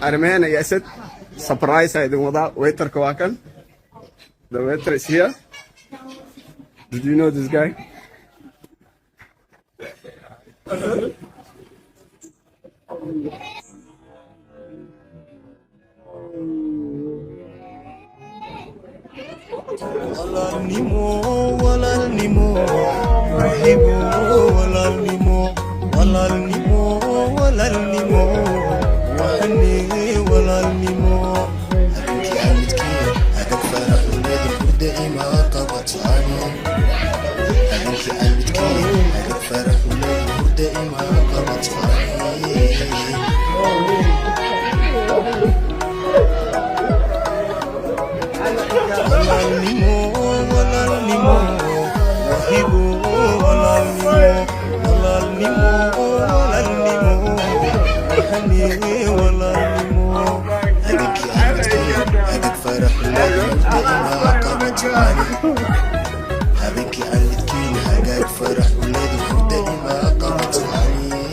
Arrimaheena iyo Asad surprise aa idin wadaa. Waiterka waa kan. The waiter is here. Did you know this guy? Walaalnimo, walaalnimo, wahibo walaalnimo, walaalnimo, walaalnimo, waxane walaalnimo. Habeenkii xamidkii agag farax uleeda hurda ima qabataani. Habeenkii xamidkii agag farax uleeda hurda ima qabataani. Walaalnimo, walaalnimo, wahibo walaalnimo, walaalnimo, walaalnimo, waxane walaalnimo. Habeenkii xamidkii agag farax uleeda hurda ima qabataani. Habeenkii xamidkiin hagaag farax uleeda hurda ima qabataani.